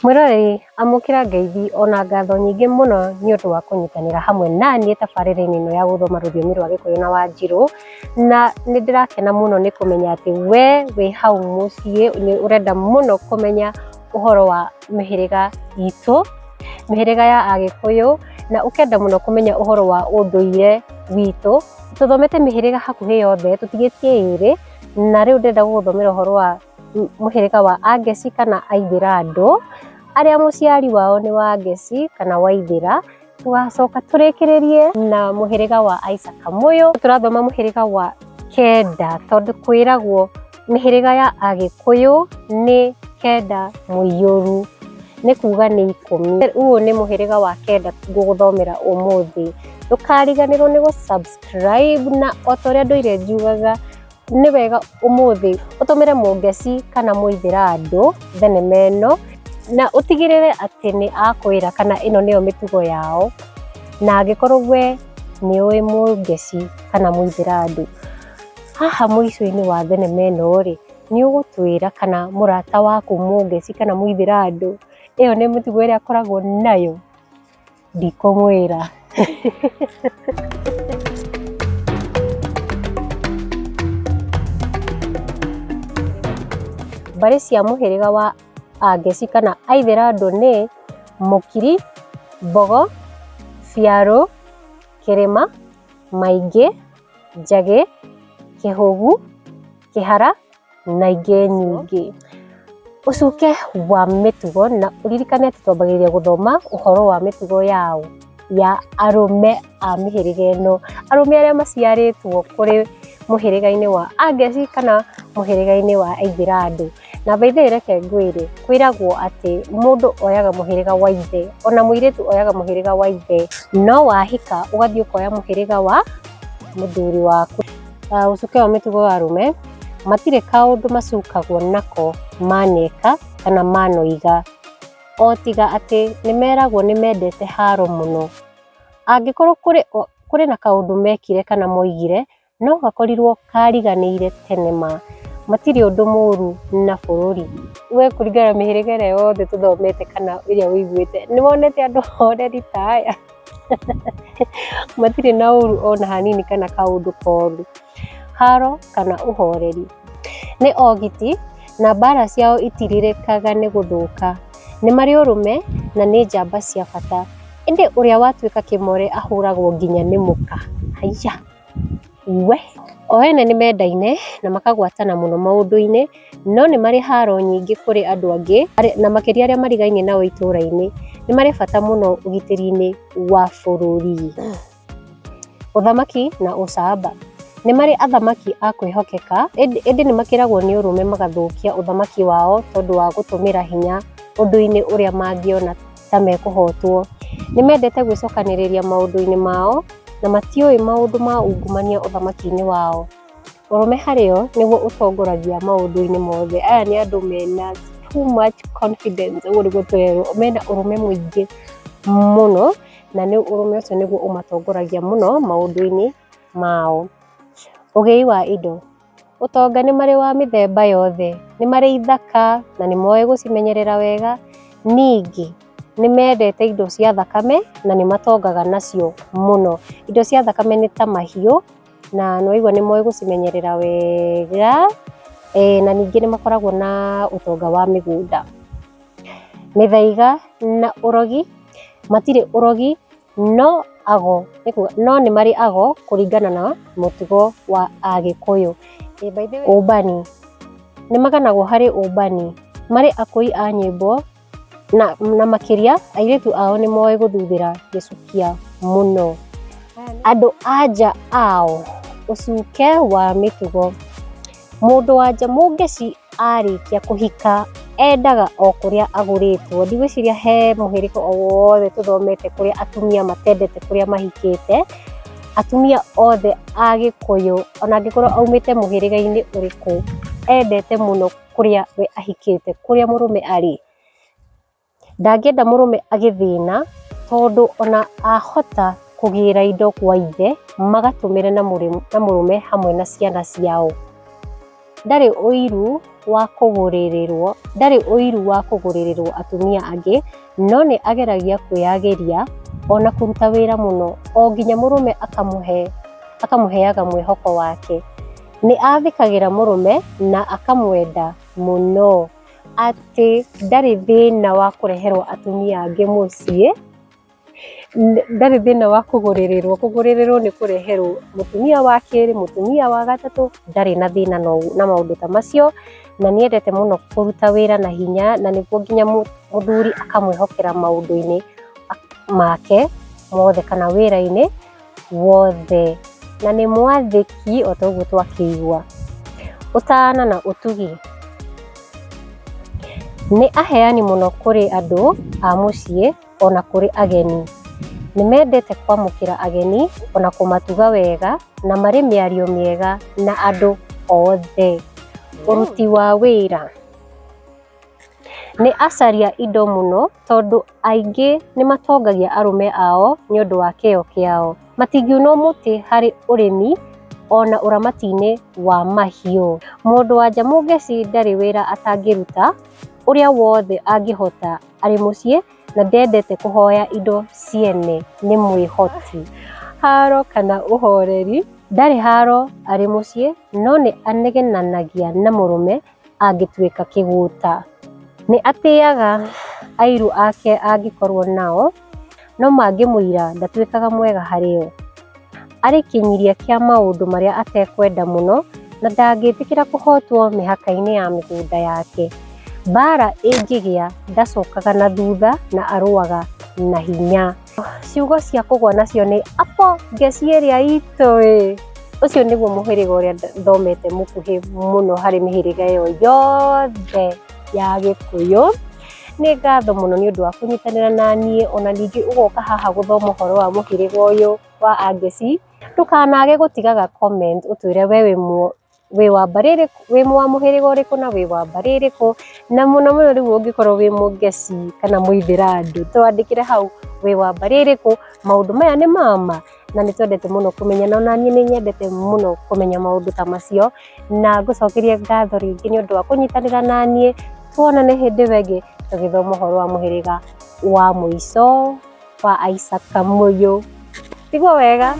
Mwĩroreri, amũkĩra ngeithi ona ngatho nyingĩ mũno nĩ ũndũ wa kũnyitanĩra hamwe naniĩ tabarĩra-inĩ ĩno ya gũthoma rũthiomi rwa Gĩkũyũ na Wanjirũ, na nĩ ndĩrakena mũno nĩ kũmenya atĩ we wĩ hau mũciĩ nĩ ũrenda mũno kũmenya ũhoro wa mĩhĩrĩga itũ, mĩhĩrĩga ya Agĩkũyũ, na ũkenda mũno kũmenya ũhoro wa ũndũire witũ. Tũthomete mĩhĩrĩga hakuhĩ yothe, tũtigĩtie ĩrĩ, na rĩu ndĩrenda gũgũthomera ũhoro wa mũhĩrĩga wa Angeci kana Aithĩrandũ, arĩa mũciari wao nĩ Wangeci kana Waithĩra, tũgacoka tũrĩkĩrĩrie na mũhĩrĩga wa Aisakamuyu. Tũrathoma mũhĩrĩga wa kenda tondũ kwĩragwo mĩhĩrĩga ya Agĩkũyũ nĩ kenda mũiyũru, nĩ kuga nĩ 10. Ũyũ nĩ mũhĩrĩga wa kenda ngũgũthomera ũmũthĩ. Ndũkariganĩrwo nĩ gũ subscribe na o ta ũrĩa ndũire njugaga, nĩ wega ũmũthĩ ũtũmĩre mũngeci kana mũithĩrandũ thenema ĩno, na ũtigĩrĩre atĩ nĩ akwĩra kana ĩno nĩyo mĩtugo yao, na angĩkorwo we nĩ ũĩ mũngeci kana mũithĩrandũ. Haha mũico-inĩ wa thenema ĩno rĩ, nĩ ũgũtwĩra kana mũrata waku mũngeci kana mũithĩrandũ, ĩyo nĩ mĩtugo ĩrĩa akoragwo nayo? Ndikũmwĩra. Mbarĩ cia mũhĩrĩga wa Angeci kana Aithĩrandũ nĩ Mũkiri, Mbogo, Biarũ, Kĩrĩma, Maingĩ, Njagĩ, Kĩhũgu, Kĩhara na ingĩ nyingĩ. Ũcuke wa mĩtugo na ũririkane atĩ twambagĩrĩria gũthoma ũhoro wa mĩtugo yao ya arũme a mĩhĩrĩga ĩno, arũme arĩa maciarĩtwo kũrĩ mũhĩrĩga-inĩ wa Angeci kana mũhĩrĩga-inĩ wa Aithĩrandũ. Na by the way reke ngwĩre, kwĩragwo atĩ mũndũ oyaga mũhĩrĩga wa ithe, ona mũirĩtu oyaga mũhĩrĩga wa ithe, no wahika ũgathiĩ ũkoya mũhĩrĩga wa mũthuri waku. Ũcuke wa mĩtugo wa arũme, matirĩ kaũndũ macukagwo nako maneka kana manoiga, o tiga atĩ nĩ meragwo nĩ mendete haro mũno. Angĩkorwo kũrĩ na kaũndũ mekire kana moigire, no gakorirwo kariganĩire tene ma. Matirĩ ũndũ mũru na bũrũri. We kũringana na mĩhĩrĩga ĩrĩa yothe tũthomete kana ĩrĩa ũiguĩte, nĩ wonete andũ ahoreri ta aya? Matirĩ na ũru ona hanini kana kaũndũ koru. Haro kana ũhoreri. Nĩ ogiti na mbara ciao itirirĩkaga nĩ gũthũka. Nĩ marĩ ũrũme na nĩ njamba cia bata. Ĩndĩ ũrĩa watuĩka kĩmore ahũragwo nginya nĩ mũka. Haiya! We! O ene nĩ mendaine na makagwatana mũno maũndũ-inĩ, no nĩ marĩ haro nyingĩ kũrĩ andũ angĩ na makĩria arĩa marigainie nao itũũra-inĩ. Nĩ marĩ bata mũno ũgitĩri-inĩ wa bũrũri. Ũthamaki na ũcamba. Nĩ marĩ athamaki a kwĩhokeka, ĩndĩ nĩ makĩragwo nĩ ũrũme magathũkia ũthamaki wao tondũ wa gũtũmĩra hinya ũndũ-inĩ ũrĩa mangĩona ta mekũhotwo. Nĩ mendete gwĩcokanĩrĩria maũndũ-inĩ mao na matiũĩ maũndũ ma ungumania ũthamaki-inĩ wao. Ũrũme harĩ o nĩguo ũtongoragia maũndũ-inĩ mothe. Aya nĩ andũ mena too much confidence, ũguo nĩguo tũrerwo, mena ũrũme mũingĩ mũno na nĩ ũrũme ũcio nĩguo ũmatongoragia mũno maũndũ-inĩ mao. Ũgĩi wa indo. Ũtonga nĩ marĩ wa mĩthemba yothe, nĩ marĩ ithaka na nĩ moĩ gũcimenyerera wega, ningĩ nĩ mendete indo cia thakame na nĩ matongaga nacio mũno. Indo cia thakame nĩ ta mahiũ na nĩ waigua nĩ moĩ gũcimenyerera wega, na ningĩ nĩ makoragwo na ũtonga wa mĩgũnda. Mĩthaiga na ũrogi, matirĩ ũrogi no ago, no nĩ marĩ ago kũringana na mũtugo wa Agĩkũyũ. Ũmbani, nĩ maganagwo harĩ ũmbani, marĩ akũi a nyĩmbo na makĩria airĩtu ao nĩ moĩ gũthuthĩra gĩcukia mũno. Andũ a nja ao, ũcuke wa mĩtugo, mũndũ wa nja mũngeci arĩkia kũhika endaga o kũrĩa agũrĩtwo. Ndigwĩciria he mũhĩrĩga o wothe tũthomete kũrĩa atumia matendete kũrĩa mahikĩte. Atumia othe a Gĩkũyũ ona angĩkorwo aumĩte mũhĩrĩga-inĩ ũrĩkũ, endete mũno kũrĩa we ahikĩte, kũrĩa mũrũme arĩ. Ndangĩenda mũrũme agĩthĩna tondũ ona ahota kũgĩra indo gwa ithe magatũmĩre na mũrũme hamwe na ciana ciao. Ndarĩ ũiru wa kũgũrĩrĩrwo, ndarĩ ũiru wa kũgũrĩrĩrwo atumia angĩ, no nĩ ageragia kwĩyagĩria ona kũruta wĩra mũno o nginya mũrũme akamũheaga mwĩhoko wake. Nĩ athĩkagĩra mũrũme na akamwenda mũno atĩ ndarĩ thĩna wa kũreherwo atumia angĩ mũciĩ, ndarĩ thĩna wa kũgũrĩrĩrwo, kũgũrĩrĩrwo nĩ kũreherwo mũtumia wa kerĩ, mũtumia wa gatatũ, ndarĩ na thĩna na maũndũ ta macio, na nĩ endete mũno kũruta wĩra na hinya, na nĩguo nginya mũthuri akamwĩhokera maũndũ-inĩ make mothe kana wĩra-inĩ wothe. Na nĩ mwathĩki o ta ũguo twakĩigua. Ũtana na ũtugi. Nĩ aheani mũno kũrĩ andũ a mũciĩ ona kũrĩ ageni. Nĩ mendete kwamũkĩra ageni ona kũmatuga wega na marĩ mĩario mĩega na andũ othe. Ũruti wa wĩra. Nĩ acaria indo mũno tondũ aingĩ nĩ matongagia arũme ao nĩ ũndũ wa kĩyo kĩao. Matingiunwo mũtĩ harĩ ũrĩmi ona ũramati-inĩ wa mahiũ. Mũndũ wa nja mũngeci ndarĩ wĩra atangĩruta, ũrĩa wothe angĩhota arĩ mũciĩ na ndendete kũhoya indo ciene, nĩ mwĩhoti. Haro kana ũhoreri. Ndarĩ haro arĩ mũciĩ no nĩ anegenanagia na mũrũme angĩtuĩka kĩgũta. Nĩ atĩaga airu ake angĩkorwo nao, no mangĩmũira ndatuĩkaga mwega harĩo. Arĩ kĩnyiria kĩa maũndũ marĩa atekwenda mũno na ndangĩtĩkĩra kũhotwo mĩhaka-inĩ ya mĩgũnda yake. Mbara ĩngĩgĩa ndacokaga na thutha na arũaga na hinya. Ciugo cia kũgwa nacio nĩ apo ngeci ĩrĩa itũ ĩ. Ũcio nĩguo mũhĩrĩga ũrĩa thomete mũkuhĩ mũno harĩ mĩhĩrĩga ĩyo yothe ya Gĩkũyũ. Nĩ ngatho mũno nĩ ũndũ wa kũnyitanĩra na niĩ, ona ningĩ ũgoka haha gũthoma ũhoro wa mũhĩrĩga ũyũ wa Angeci. Ndũkanage gũtigaga comment ũtwĩre we wĩ wa mbarĩ ĩrĩkũ, wĩ wa mũhĩrĩga ũrĩkũ na wĩ wa mbarĩ ĩrĩkũ, na mũno mũno rĩu ũngĩkorwo wĩ mũngeci kana mũithĩrandu, twandĩkĩre hau wĩ wa mbarĩ ĩrĩkũ, maũndũ maya nĩ mama, na nĩ twendete mũno kũmenya, na ona niĩ nĩ nyendete mũno kũmenya maũndũ ta macio, na ngũcokerie ngatho rĩngĩ nĩ ũndũ wa kũnyitanĩra na niĩ, tuonane hĩndĩ ĩyo ĩngĩ tũgĩthoma ũhoro wa mũhĩrĩga wa mũico wa Isaac Kamuyu. Tigwo wega.